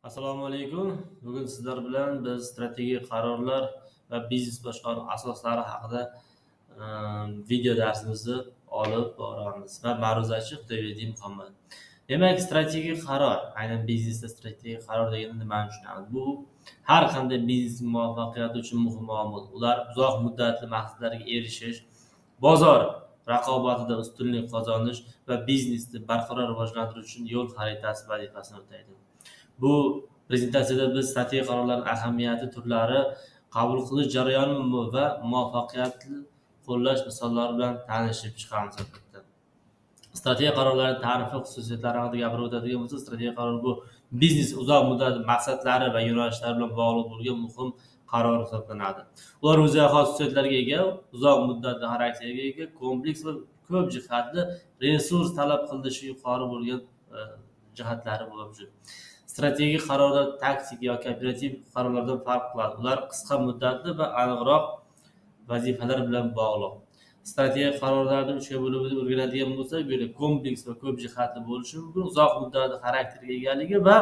Assalomu alaykum. Bugun sizlar bilan biz strategik qarorlar va biznes boshqaruv asoslari haqida video darsimizni olib boramiz va ma'ruzachi Xudoyberdi Muhammad. Demak, strategik qaror, aynan biznesda strategik qaror deganda nimani tushunamiz? Bu har qanday biznes muvaffaqiyati uchun muhim omil. Ular uzoq muddatli maqsadlarga erishish, bozor raqobatida ustunlik qozonish va biznesni barqaror rivojlantirish uchun yo'l xaritasi vazifasini o'taydi. Bu prezentatsiyada biz strategik qarorlarning ahamiyati, turlari, qabul qilish jarayoni va muvaffaqiyatli qo'llash misollari bilan tanishib chiqamiz albatta. Strategik qarorlarning ta'rifi, xususiyatlari haqida gapirib o'tadigan bo'lsak, strategik qaror bu biznes uzoq muddatli maqsadlari va yo'nalishlari bilan bog'liq bo'lgan muhim qaror hisoblanadi. Ular o'ziga xos xususiyatlarga ega, uzoq muddatli xarakterga ega, kompleks va ko'p jihatli resurs talab qilinishi yuqori bo'lgan jihatlari mavjud. Strategik qarorlar taktik yoki operativ qarorlardan farq qiladi. Ular qisqa muddatli va aniqroq vazifalar bilan bog'liq. Strategik qarorlarni uchga bo'lib o'rganadigan bo'lsak, bu yerda kompleks va ko'p jihatli bo'lishi mumkin, uzoq muddatli xarakterga egaligi va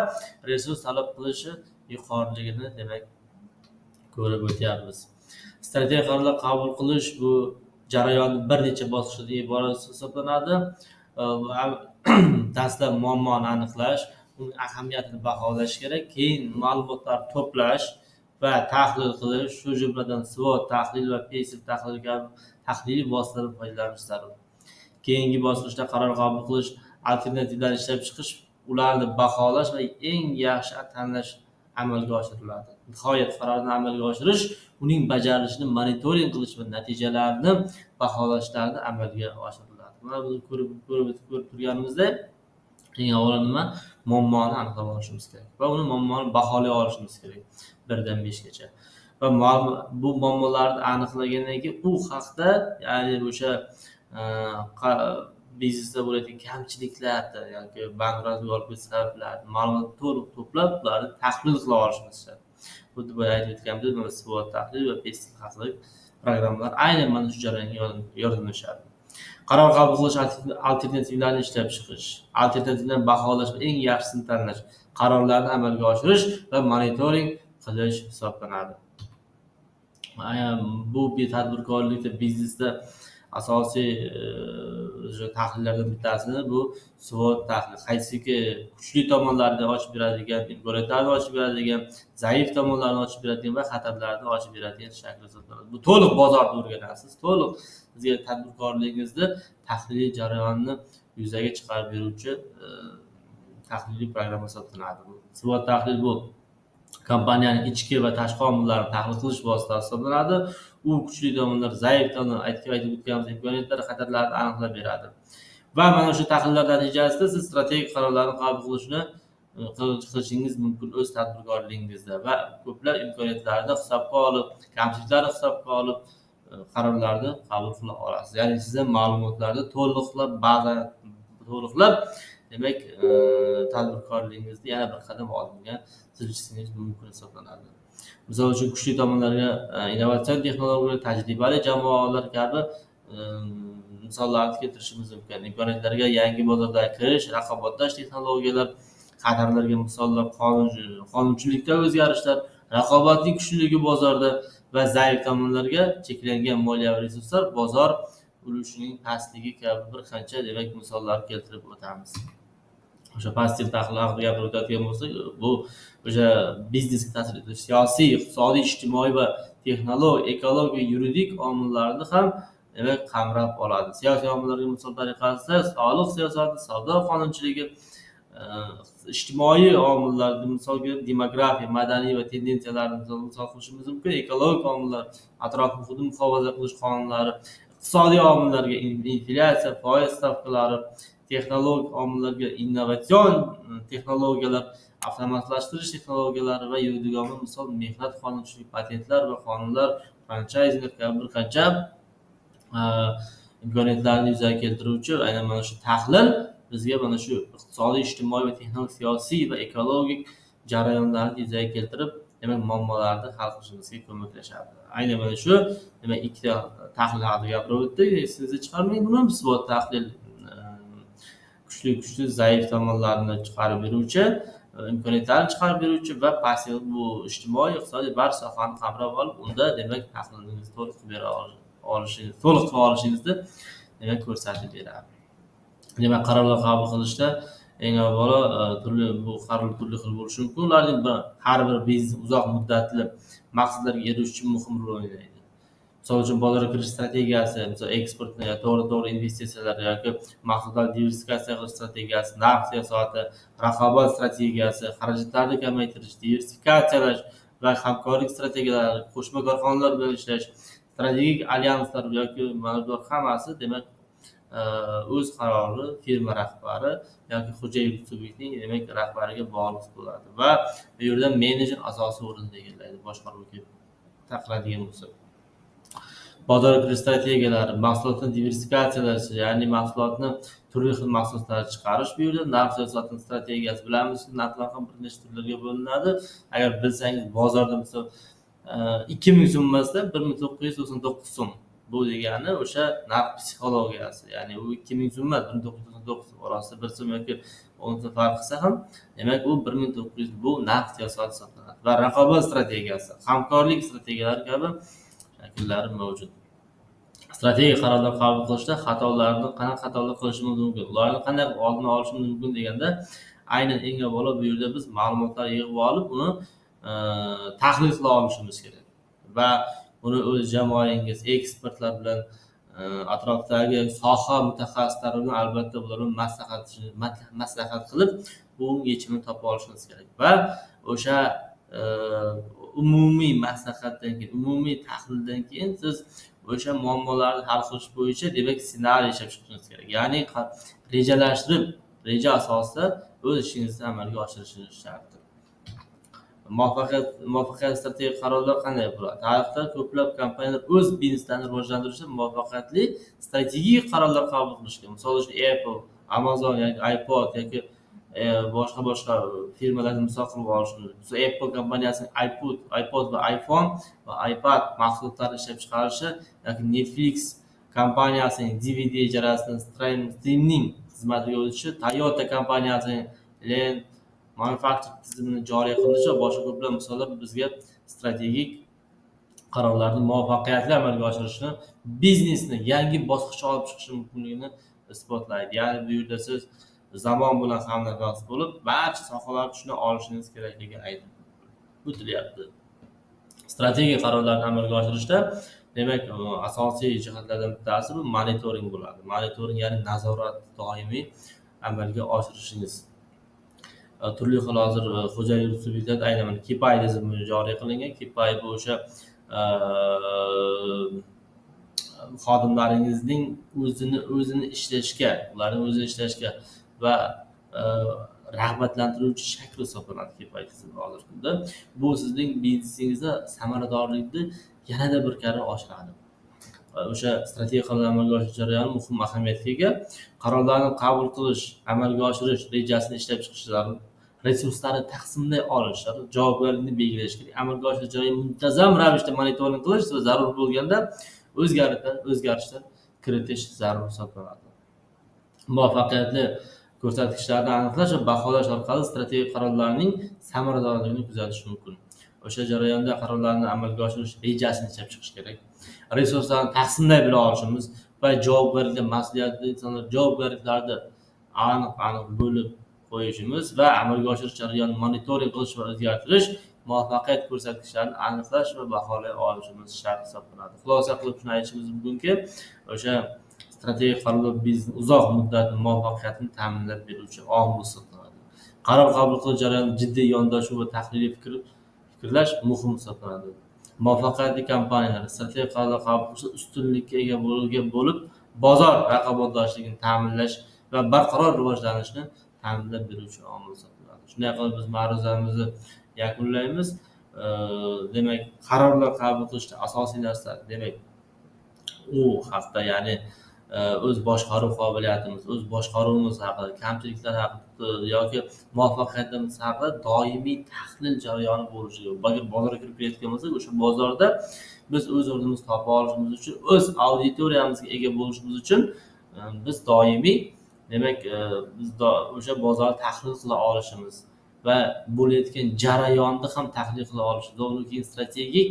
resurs talab qilishi yuqoriligini demak ko'rib o'tyapmiz. Strategik qarorlar qabul qilish bu jarayonni bir necha bosqichdan iborat hisoblanadi. Dastlab muammoni aniqlash, uning ahamiyatini baholash kerak, keyin ma'lumotlarni to'plash va tahlil qilish, shu jumladan SWOT tahlil va PESTEL tahlil kabi tahliliy vositalardan foydalanish zarur. Keyingi bosqichda qaror qabul qilish, alternativlarni ishlab chiqish, ularni baholash va eng yaxshi tanlash amalga oshiriladi. Nihoyat qarorni amalga oshirish, uning bajarilishini monitoring qilish va natijalarni baholashlarni amalga oshiriladi. Mana buni ko'rib turganimizda eng avvalo nima? Muammoni aniqlab olishimiz kerak va uni muammoni baholay olishimiz kerak 1dan 5gacha. Va bu muammolarni aniqlagandan keyin u haqda, ya'ni o'sha biznesda bo'layotgan kamchiliklarni yoki bankrotga olib kelish sabablarini ma'lumot to'liq to'plab, ularni tahlil qila olishimiz shart. Xuddi boya aytib o'tganimdek, mana SWOT tahlil va PESTEL haqida programmalar aynan mana shu jarayonga yordamlashadi. Qaror qabul qilish, alternativlarni ishlab chiqish, alternativlarni baholash va eng yaxshisini tanlash, qarorlarni amalga oshirish va monitoring qilish hisoblanadi. Bu tadbirkorlikda, biznesda asosiy o'sha tahlillardan bittasini bu SWOT tahlil. Qaysiki kuchli tomonlarni ochib beradigan, imkoniyatlarni ochib beradigan, zaif tomonlarni ochib beradigan va xatarlarni ochib beradigan shakl hisoblanadi. Bu to'liq bozorni o'rganasiz, to'liq sizga tadbirkorligingizni tahliliy jarayonni yuzaga chiqarib beruvchi tahliliy programma hisoblanadi. SWOT tahlil bu kompaniyaning ichki va tashqi omillarini tahlil qilish vositasi hisoblanadi. U kuchli tomonlar, zaif tomonlar, aytib o'tganimiz imkoniyatlar, xatarlarni aniqlab beradi. Va mana shu tahlillar natijasida siz strategik qarorlarni qabul qilishni qilishingiz mumkin o'z tadbirkorligingizda va ko'plab imkoniyatlarni hisobga olib, kamchiliklarni hisobga olib qarorlarni qabul qila olasiz. Ya'ni siz ham ma'lumotlarni to'liqlab, baza to'liqlab, demak, tadbirkorligingizni yana bir qadam oldinga siljishingiz mumkin hisoblanadi. Misol uchun, kuchli tomonlarga innovatsion texnologiyalar, tajribali jamoalar kabi misollarni keltirishimiz mumkin. Imkoniyatlarga yangi bozorga kirish, raqobatdosh texnologiyalar, xatarlarga misollar, qonunchilikda o'zgarishlar, raqobatning kuchliligi bozorda va zaif tomonlarga cheklangan moliyaviy resurslar, bozor ulushining pastligi kabi bir qancha demak misollar keltirib o'tamiz. O'sha PESTEL tahlil haqida gapirib o'tadigan bo'lsak, bu o'sha biznesga ta'sir etuvchi siyosiy, iqtisodiy, ijtimoiy va texnologik, ekologik, yuridik omillarni ham demak qamrab oladi. Siyosiy omillarga misol tariqasida soliq siyosati, savdo qonunchiligi, ijtimoiy omillarni misolga demografiya, madaniy va tendensiyalarni misol qilishimiz mumkin. Ekologik omillar, atrof muhitni muhofaza qilish qonunlari, iqtisodiy omillarga inflyatsiya, foiz stavkalari, texnologik omillarga innovatsion texnologiyalar, avtomatlashtirish texnologiyalari va yuridik omil misol mehnat qonunchiligi, patentlar va qonunlar, franchayzinglar kabi bir qancha imkoniyatlarni yuzaga keltiruvchi aynan mana shu tahlil bizga mana shu iqtisodiy, ijtimoiy va texnologik, siyosiy va ekologik jarayonlarni yuzaga keltirib, demak muammolarni hal qilishimizga ko'maklashadi. Aynan mana shu demak ikkita tahlil haqida gapirib o'tdik. Esingizdan chiqarmang buni. SWOT tahlil Kuchli, zaif tomonlarini chiqarib beruvchi, imkoniyatlarni chiqarib beruvchi va passiv bu ijtimoiy, iqtisodiy bar sohani qamrab olib, unda demak tahlilingizni to'liq qilib bera olishingiz, to'liq qila olishingizni demak ko'rsatib beradi. Demak, qarorlar qabul qilishda eng avvalo turli bu qarorlar turli xil bo'lishi mumkin. Ularning har bir biznes uzoq muddatli maqsadlarga erishish uchun muhim rol o'ynaydi. Misol uchun, bozorga kirish strategiyasi, misol eksportni to'g'ri investitsiyalar yoki mahsulotlarni diversifikatsiya qilish strategiyasi, narx siyosati, raqobat strategiyasi, xarajatlarni kamaytirish, diversifikatsiyalash va hamkorlik strategiyalari, qo'shma korxonalar bilan ishlash, strategik alyanslar yoki mana bular hammasi demak o'z qarori firma rahbari yoki xo'jalik subyektning demak rahbariga bog'liq bo'ladi va bu yerda menejer asosiy o'rinni egallaydi boshqaruvga taqiladigan bo'lsa. Bozorga kirish strategiyalari, mahsulotni diversifikatsiyalash, ya'ni mahsulotni turli xil mahsulotlar chiqarish, bu yerda narx siyosatining strategiyasi bilamiz, narxlar ham bir necha turlarga bo'linadi. Agar bilsangiz, bozorda misol 2000 so'm emasda 1999 so'm. Bu degani o'sha narx psixologiyasi, ya'ni u 2000 so'm emas, 1999 orasida 1 so'm yoki 10 so'm farq qilsa ham, demak u 1900, bu narx siyosati hisoblanadi. Va raqobat strategiyasi, hamkorlik strategiyalari kabi shakllari mavjud. Strategik qarorlar qabul qilishda xatolarni qanaqa xatolar qilishimiz mumkin, ularni qanday oldini olishimiz mumkin deganda, aynan eng avvalo bu yerda biz ma'lumotlar yig'ib olib, uni tahlil qila olishimiz kerak va buni o'z jamoangiz, ekspertlar bilan, atrofdagi soha mutaxassislari bilan albatta bular bilan maslahat qilib, bu yechimini topa olishimiz kerak va o'sha umumiy maslahatdan keyin, umumiy tahlildan keyin siz o'sha muammolarni hal qilish bo'yicha demak ssenariy ishlab chiqishingiz kerak. Ya'ni rejalashtirib, reja asosida o'z ishingizni amalga oshirishingiz shartdir. Muvaffaqiyat strategik qarorlar qanday bo'ladi? Tarixda ko'plab kompaniyalar o'z bizneslarini rivojlantirishda muvaffaqiyatli strategik qarorlar qabul qilishgan. Misol uchun Apple, Amazon yoki iPod yoki boshqa firmalarni misol qilib olish mumkin. Misol Apple kompaniyasining iPod va iPhone va iPad mahsulotlarini ishlab chiqarishi yoki Netflix kompaniyasining DVD ijarasini streaming xizmatiga o'tishi, Toyota kompaniyasining Lean Manufacturing tizimini joriy qilinishi va boshqa ko'plab misollar bizga strategik qarorlarni muvaffaqiyatli amalga oshirishni, biznesni yangi bosqichga olib chiqishi mumkinligini isbotlaydi. Ya'ni bu yerda siz zamon bilan hamnafas bo'lib, barcha sohalarni tushuna olishingiz kerakligi aytib o'tilyapti. Strategik qarorlarni amalga oshirishda demak asosiy jihatlardan bittasi bu monitoring bo'ladi. Monitoring, ya'ni nazorat doimiy amalga oshirishingiz. Turli xil hozir xo'jalik subyektlar aynan mana KPI tizimi joriy qilingan. KPI bu o'sha xodimlaringizning o'zini ishlashga, ularning o'zini ishlashga va rag'batlantiruvchi shakl hisoblanadi KPI tizimi hozirgi kunda. Bu sizning biznesingizda samaradorlikni yanada bir karra oshiradi. O'sha strategik qarorlarni amalga oshirish jarayoni muhim ahamiyatga ega. Qarorlarni qabul qilish, amalga oshirish rejasini ishlab chiqish zarur, resurslarni taqsimlay olish, javobgarlikni belgilash kerak. Amalga oshirish jarayoni muntazam ravishda monitoring qilish va zarur bo'lganda o'zgarishlar kiritish zarur hisoblanadi. Muvaffaqiyatli ko'rsatkichlarni aniqlash va baholash orqali strategik qarorlarning samaradorligini kuzatish mumkin. O'sha jarayonda qarorlarni amalga oshirish rejasini ishlab chiqish kerak. Resurslarni taqsimlay bila olishimiz va javobgarliklar, mas'uliyatli insonlar javobgarliklarni aniq bo'lib qo'yishimiz va amalga oshirish jarayonini monitoring qilish va o'zgartirish, muvaffaqiyat ko'rsatkichlarini aniqlash va baholay olishimiz shart hisoblanadi. Xulosa qilib shuni aytishimiz mumkinki, o'sha strategik qarorlar biznes uzoq muddatli muvaffaqiyatini ta'minlab beruvchi omil hisoblanadi. Qaror qabul qilish jarayoni jiddiy yondashuv va tahliliy fikrlash muhim hisoblanadi. Muvaffaqiyatli kompaniyalar strategik qarorlar qabul qilishda ustunlikka ega bo'lib, bozor raqobatdoshligini ta'minlash va barqaror rivojlanishni ta'minlab beruvchi omil hisoblanadi. Shunday qilib biz ma'ruzamizni yakunlaymiz. Demak, qarorlar qabul qilishda asosiy narsa, demak, u haqda, ya'ni o'z boshqaruv qobiliyatimiz, o'z boshqaruvimiz haqida, kamchiliklar haqida yoki muvaffaqiyatimiz haqida doimiy tahlil jarayoni bo'lishi kerak. Agar bozorga kirib kelayotgan bo'lsak, o'sha bozorda biz o'z o'rnimizni topa olishimiz uchun, o'z auditoriyamizga ega bo'lishimiz uchun biz doimiy Demak, biz o'sha bozorni tahlil qila olishimiz va bo'layotgan jarayonni ham tahlil qila olishimiz va uni keyin strategik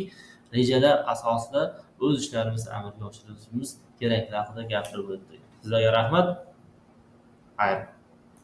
rejalar asosida o'z ishlarimizni amalga oshirishimiz kerakligi haqida gapirib o'tdik. Sizlarga rahmat. Xayr.